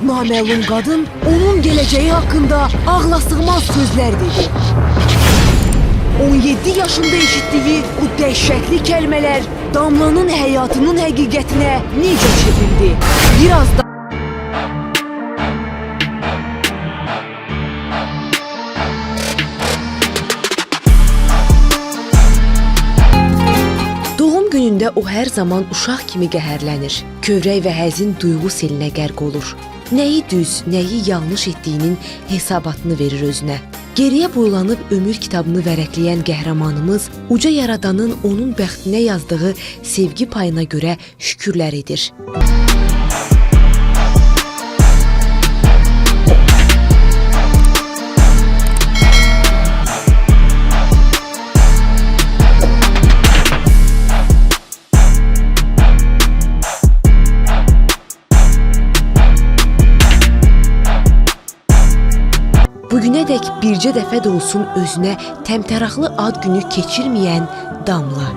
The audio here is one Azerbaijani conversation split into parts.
Naməlum qadın onun gələcəyi haqqında ağlasığmaz sözlər dedi. 17 yaşında eşitdiyi o dəhşətli kəlmələr Damlanın həyatının həqiqətinə necə çevrildi? Biraz da Doğum günündə o hər zaman uşaq kimi qəhərlənir. Kövrək və həzin duyğu selinə qərq olur. Nəyi düz, nəyi yanlış etdiyinin hesabatını verir özünə. Geriyə boylanıb ömür kitabını vərəqləyən qəhrəmanımız uca yaradanın onun bəxtinə yazdığı sevgi payına görə şükürlər edir. Bugünədək bircə dəfə də olsun özünə təmtəraqlı ad günü keçirməyən Damla.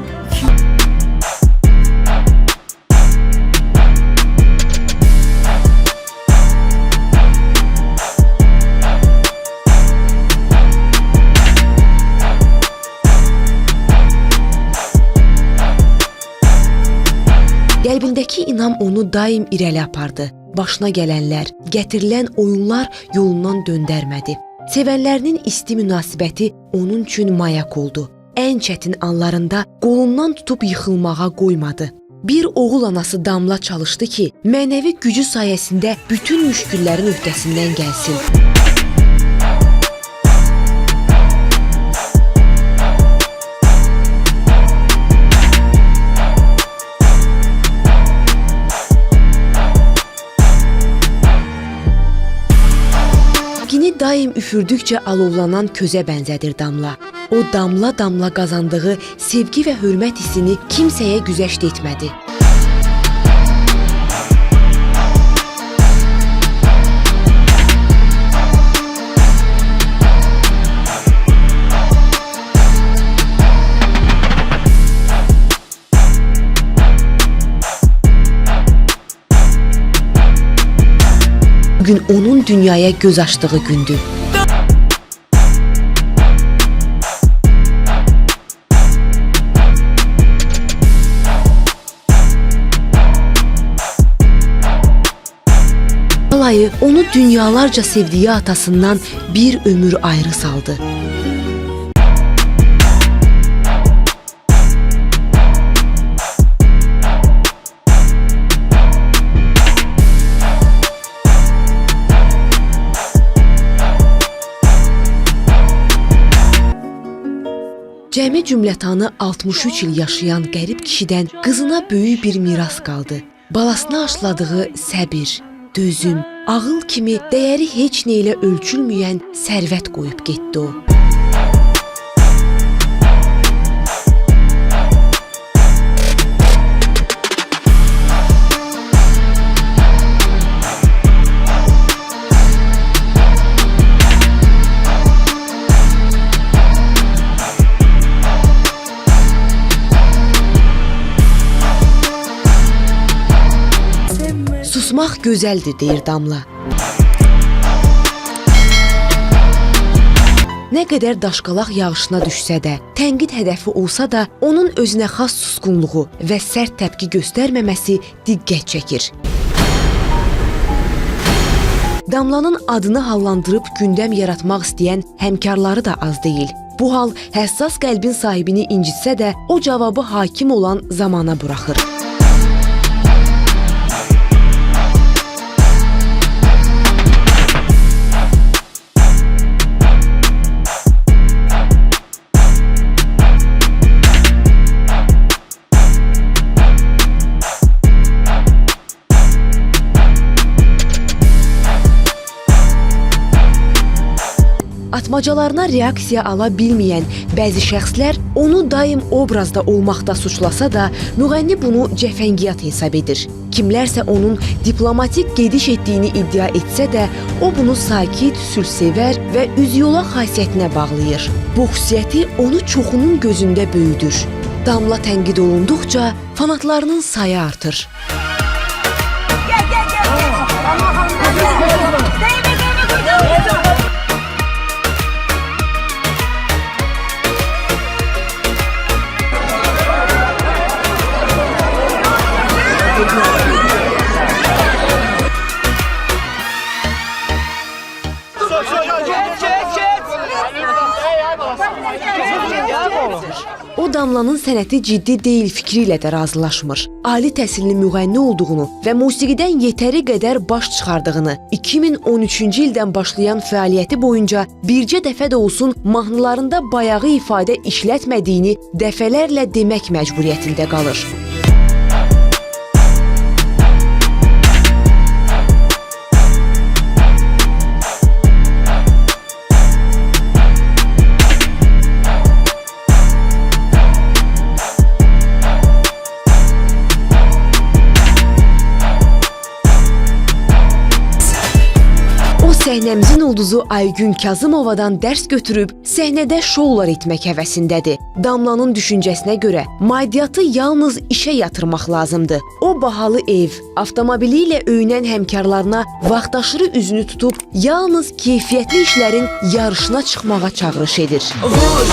Qəlbindəki inam onu daim irəli apardı. Başına gələnlər, gətirilən oyunlar yolundan döndərmədi. Sevənlərinin isti münasibəti onun üçün mayak oldu. Ən çətin anlarında qolundan tutub yıxılmağa qoymadı. Bir oğul anası Damla çalışdı ki, mənəvi gücü sayəsində bütün müşküllərin öhdəsindən gəlsin. Gini daim üfürdükcə alovlanan közə bənzədir Damla. O damla-damla qazandığı sevgi və hörmət hissini kimsəyə güzəşt etmədi. Bugün onun dünyaya göz açdığı gündür. Alayı onu dünyalarca sevdiği atasından bir ömür ayrı saldı. Cəmi cümlətanı 63 il yaşayan qərib kişidən qızına böyük bir miras qaldı. Balasına aşıladığı səbir, dözüm, ağıl kimi dəyəri heç nə ilə ölçülməyən sərvət qoyub getdi o. Susmaq gözəldir, deyir Damla. Nə qədər daşqalaq yağışına düşsə də, tənqid hədəfi olsa da, onun özünə xas susqunluğu və sərt təpki göstərməməsi diqqət çəkir. Damlanın adını hallandırıb gündəm yaratmaq istəyən həmkarları da az deyil. Bu hal həssas qəlbin sahibini incitsə də, o cavabı hakim olan zamana buraxır. Atmacalarına reaksiya ala bilməyən bəzi şəxslər onu daim obrazda olmaqda suçlasa da, müğənni bunu cəfəngiyat hesab edir. Kimlərsə onun diplomatik gediş etdiyini iddia etsə də, o bunu sakit, sülhsevər və üzyola xasiyyətinə bağlayır. Bu xüsusiyyəti onu çoxunun gözündə böyüdür. Damla tənqid olunduqca fanatlarının sayı artır. Gel gel gel. Gel. Damlanın sənəti ciddi deyil fikri ilə də razılaşmır. Ali təhsilli müğənni olduğunu və musiqidən yetəri qədər baş çıxardığını, 2013-cü ildən başlayan fəaliyyəti boyunca bircə dəfə də olsun mahnılarında bayağı ifadə işlətmədiyini dəfələrlə demək məcburiyyətində qalır. O səhnəmizin ulduzu Aygün Kazımovadan dərs götürüb səhnədə şoular etmək həvəsindədir. Damlanın düşüncəsinə görə maddiyyatı yalnız işə yatırmaq lazımdır. O bahalı ev, avtomobili ilə öyünən həmkarlarına vaxtaşırı üzünü tutub yalnız keyfiyyətli işlərin yarışına çıxmağa çağırış edir. Vur.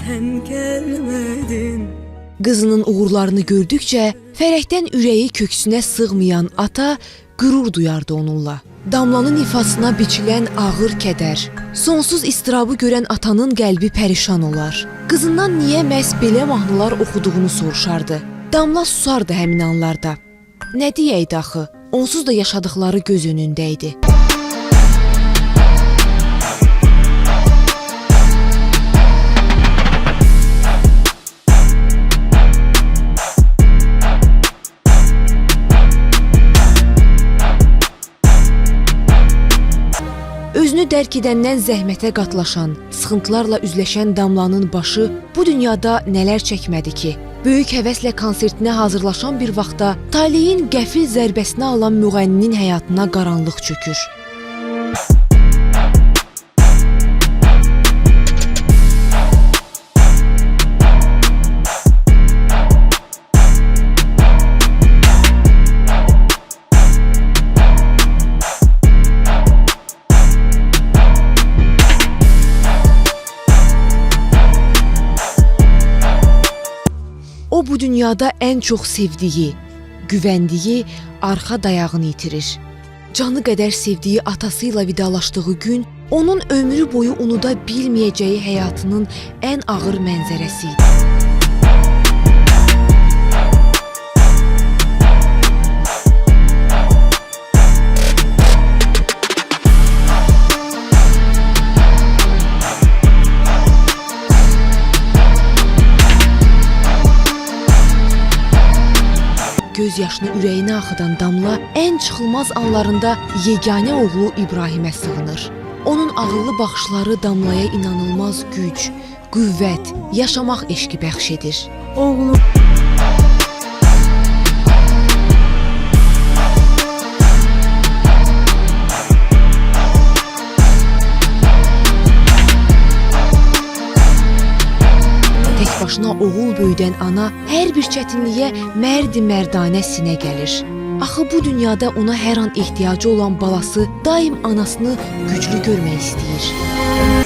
Sen gelmedin. Qızının uğurlarını gördükcə fərəhdən ürəyi köksünə sığmayan ata qürur duyardı onunla. Damlanın ifasına biçilən ağır kədər, sonsuz istirabı görən atanın qəlbi pərişan olar. Qızından niyə məhz belə mahnılar oxuduğunu soruşardı. Damla susardı həmin anlarda. Nə deyəydi axı? Onsuz da yaşadıkları göz önündə idi. Özünü dərk edəndən zəhmətə qatlaşan, sıxıntılarla üzləşən Damlanın başı bu dünyada nələr çəkmədi ki? Böyük həvəslə konsertinə hazırlaşan bir vaxtda taleyin qəfil zərbəsini alan müğənninin həyatına qaranlıq çökür. O bu dünyada ən çox sevdiyi, güvəndiyi arxa dayağını itirir. Canı qədər sevdiyi atası ilə vidalaşdığı gün onun ömrü boyu unuda bilməyəcəyi həyatının ən ağır mənzərəsi idi. Göz yaşını ürəyinə axıdan Damla ən çıxılmaz anlarında yeganə oğlu İbrahimə sığınır. Onun ağıllı baxışları Damlaya inanılmaz güc, qüvvət, yaşamaq eşqi bəxş edir. Oğlum. Tək başına oğul böyüdən ana hər bir çətinliyə mərdi-mərdanə sinə gəlir. Axı bu dünyada ona hər an ehtiyacı olan balası daim anasını güclü görmək istəyir.